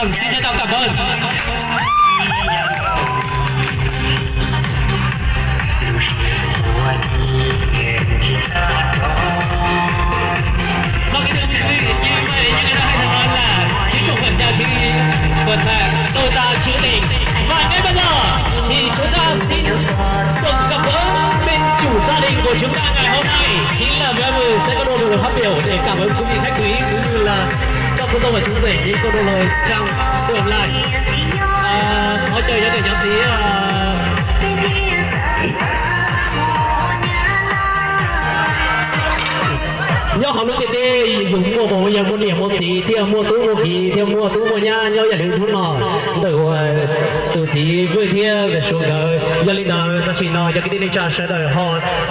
Xin trân trọng cảm ơn. Vâng, kính thưa quý vị, như vậy như đã hay nói là chính chủ phần chào, chính phần mẹ tôi ta chữ tình. Và ngay bây giờ thì chúng ta xin được gặp gỡ bên chủ gia đình của chúng ta ngày hôm nay, chính là bé Mười sẽ có đôi lời phát biểu để cảm ơn quý vị khách quý cũng như là cho cô dâu và chú rể những câu đôi lời trong tương lai. À, có trời cho để nhóm tí à, nyob qhov hnub tiag tiag yus muaj phooj muaj ywg, muaj niam muaj txiv thiab muaj tub muaj ki thiab muaj tub muaj nyab nyob yam li hnub no ntawm tus txiv Vwj thiab Suav nkawd. Yog li ntawd tam sim no cov kwv tij neej tsa sawv daws ho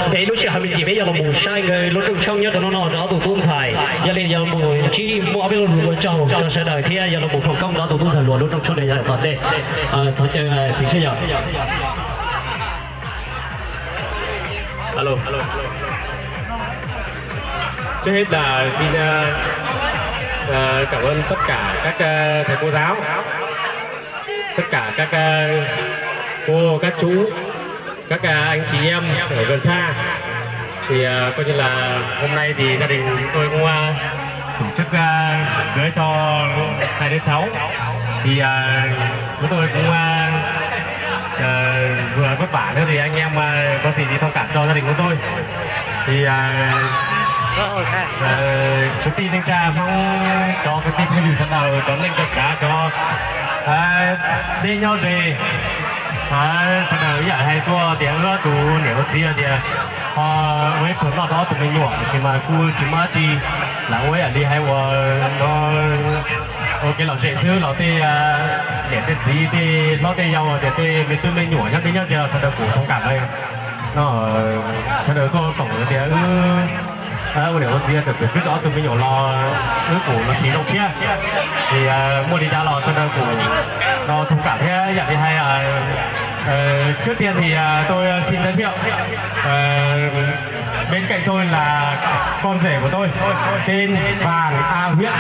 ntev lub sij hawm me ntsis peb yuav los mus saib nkawd lub rooj tshoob nyob rau hnub no rau ob tug tub ntxhais. Yog li yog los mus ntsib muaj ob peb lo lus ua tsaug rau sawv daws thiab yog los mus foom koob rau ob tug tub ntxhais luag lub rooj tshoob rau yav tom ntej. Thov caw txiv seb yog. Alo. Trước hết là xin ờ, ờ, cảm ơn tất cả các ờ, thầy cô giáo, tất cả các ờ, cô, các chú, các ờ, anh chị em ở gần xa. Thì ờ, coi như là hôm nay thì gia đình tôi cũng ờ, tổ chức ờ, đám cưới cho hai đứa cháu. Thì ờ, chúng tôi cũng ờ, ờ, vừa vất vả nữa thì anh em ờ, có gì thì thông cảm cho gia đình chúng tôi. Thì ờ, ờ, kwv tij neej tsa Hmoob, cov kwv tij phooj ywg sawv daws, cov neej cov tsav, cov dej nyob ze, sawv daws ib yam hais tuaj tias wb ob tug niam ua txiv tias ho ua ib pluag noj rau ob tug me nyuam, tiam sis mas kuj tsis muaj dab tsi, lam ua ib yam li hais uas no ua kev lom zem xwb los tej niam tej txiv tej hlob tej yau tias tej me tub me nyuam nyob deb nyob ze los sawv daws kuj thông cảm no, sawv daws tuaj koom tias wb ua niam ua txiv txawm tus twb tau ob tug me nyuam los wb kuj los tsis zoo siab. Ces muaj li cas los sawv daws kuj no thông cảm thiab ib yam li hais Trước tiên thì à, tôi à, xin giới thiệu. Ờ, bên cạnh tôi là con rể của tôi, tên Vàng A Huyện.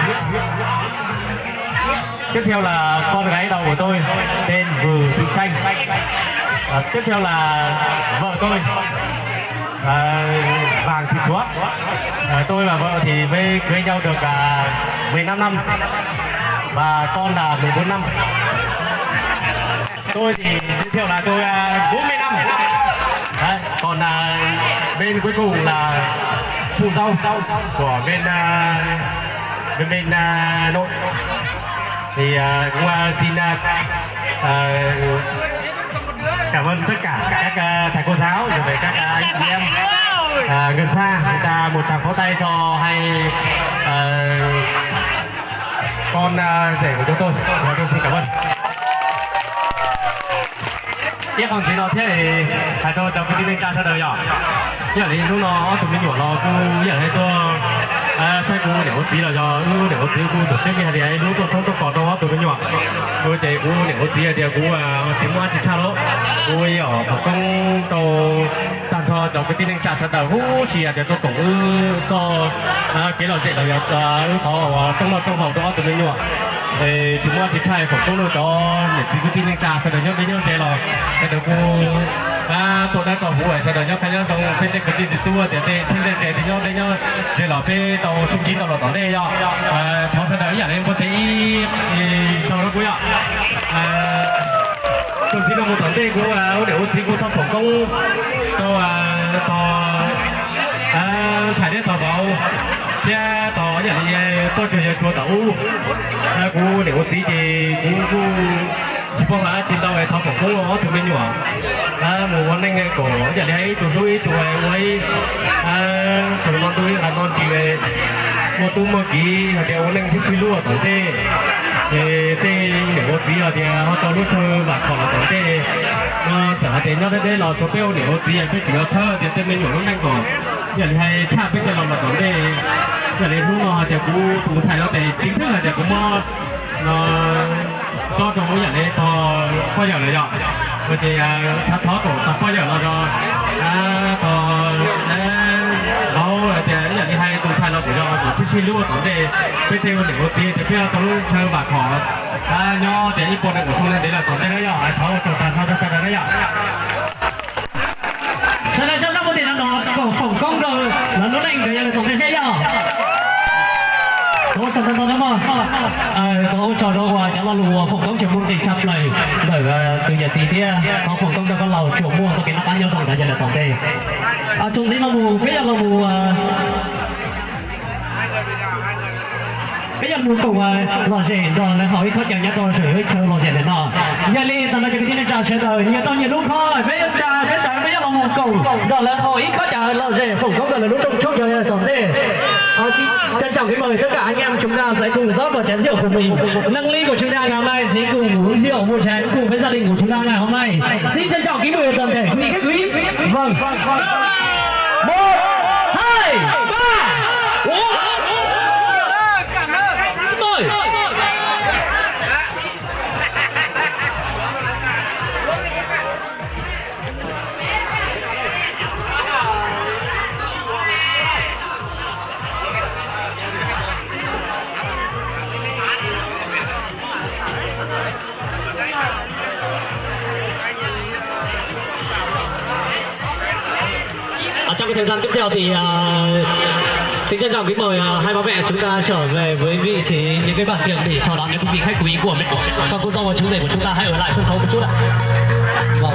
Tiếp theo là con gái đầu của tôi, tên Vừ Thị Tranh. À, tiếp theo là vợ tôi, à, Vàng Thị Súa. À, tôi và vợ thì mới cưới nhau được à, mười lăm năm và con là mười bốn năm. Tôi thì giới thiệu là tôi à, bốn mươi năm. Đấy, còn à, bên cuối cùng là phù dâu của bên à, bên bên à, nội. Thì à, cũng à, xin à, à, cảm ơn tất cả các à, thầy cô giáo, rồi về các à, anh chị em à, gần xa, chúng ta một tràng pháo tay cho hai à, con à, rể của chúng tôi. Và tôi xin cảm ơn. Ib qho ntxiv no thiab hais rau cov kwv tij neej tsa sawv daws yom. Ib yam li hnub no ob tug me nyuam los kuj ib yam li tuaj saib kuv niam ua txiv los yog wb niam ua txiv kuj tus tseeb li hais tias ib hnub tuaj thoob tuaj kos rau ob tug me nyuam. Kuv ces kuv niam ua txiv hais tias kuv tsis muaj dab tsi tshaj lawm, kuv yog foom koob rau tag nrho cov kwv tij neej tsa sawv daws huv si hais tias tuaj koom wb txoj kev lom zem los yog wb qhov uas rooj noj rooj haus rau ob tug me nyuam. Tsis muaj dab tsi tshaj, foom koob rau cov niam txiv kwv tij neej tsa sawv daws nyob deb nyob ze los sawv daws kuj tuaj dab tso huv, sawv daws nyob kaj nyob zoo, peb tej kwv tij txiv tub tias tej txheeb tej ze tej nyob deb nyob ze los peb tau sib ntsib tau los tom ntej yog. Thov sawv daws ib yam li npua tes ib zaug rau kuv yom. Tus ntxiv no mus tom ntej kuv ua niam ua txiv kuv thov foom koob rau tos ntxhais thiab tos vauv thiab tos ib yam li poj cuag yawg cuag tom ub. Kuv niam ua txiv ces kuv kuj tsis paub hais dab tsi ntau es thov foom koob rau ob tug me nyuam mus ua neej kom ib yam li hais ib tug hlub ib tug, ua ib tug no ntuj ib qho no ntsis, muaj tub muaj kiv hais tias ua neej thiab sib hlub tom ntej. Ces tej niam ua txiv hais tias ho tau lub chaw vam khom los tom ntej no, txawm hais tias nyob deb deb los tsuav peb ua niam ua txiv peb tseem yuav txhawb tias tej me nyuam lub neej kom ib yam li hais tshaj peb tej los los tom ntej. Ib yam li hnub no hais tias kuv tus ntxhais no ces chính thức hais tias kuv muab no tso rau ib yam li tog poj yawm lawm yom. Ces xav thov kom tog poj yawm los yog tog vauv hais tias ib yam li hais tus ntxhais los kuj yog Sib sib hlub ua tom ntej, peb tej ua niam ua txiv tias peb tau lub chaw vam khom nyob tias ib puas nees nkaum xyoo ntev los tom ntej na yog, thov ua tsaug tag nrho rau sawv daws na yog. Sawv daws tso zaj muaj tim no no kom foom koob rau lawv lub neej nkawd yog lawv tom ntej seb yog. Thov ua tsaug ntau ntau na mog. Thov ua tsaug rau uas cov lo lus uas foom koob tshua muaj nqis tshaj plaws ntawm tus yawm txiv thiab thov foom koob rau koj laus tsuas muaj txoj kev noj qab nyob zoo rau yawg lawv tom ntej. Txuas ntxiv no mus peb yuav los mus peb yuav mus koom lom zem nrog lawv haus ib khob cawv nyob rau saum ib chaw lom zem ntawm no. Yog li ntawm no cov kwv tij neej tsa sawv daws nyias tau nyias lub khob, peb tsa peb sawv peb yuav los mus koom nrog lawv haus ib khob cawv lom zem foom koob rau lawv lub rooj tshoob yog tom ntej. Trân trọng kính mời tất cả anh em chúng ta sẽ cùng rót vào chén rượu của mình. Nâng ly của chúng ta ngày hôm nay sẽ cùng uống rượu một chén cùng với gia đình của chúng ta ngày hôm nay. Xin trân trọng kính mời toàn thể quý vị khách quý. Vâng. Một, hai, ba, bốn. Xin mời. Trong cái thời gian tiếp theo thì à, xin trân trọng kính mời à, hai bố mẹ chúng ta trở về với vị trí những cái bàn tiệc để chào đón những quý vị khách quý của mình. Còn cô dâu và chú rể của chúng ta hãy ở lại sân khấu một chút ạ. Vâng.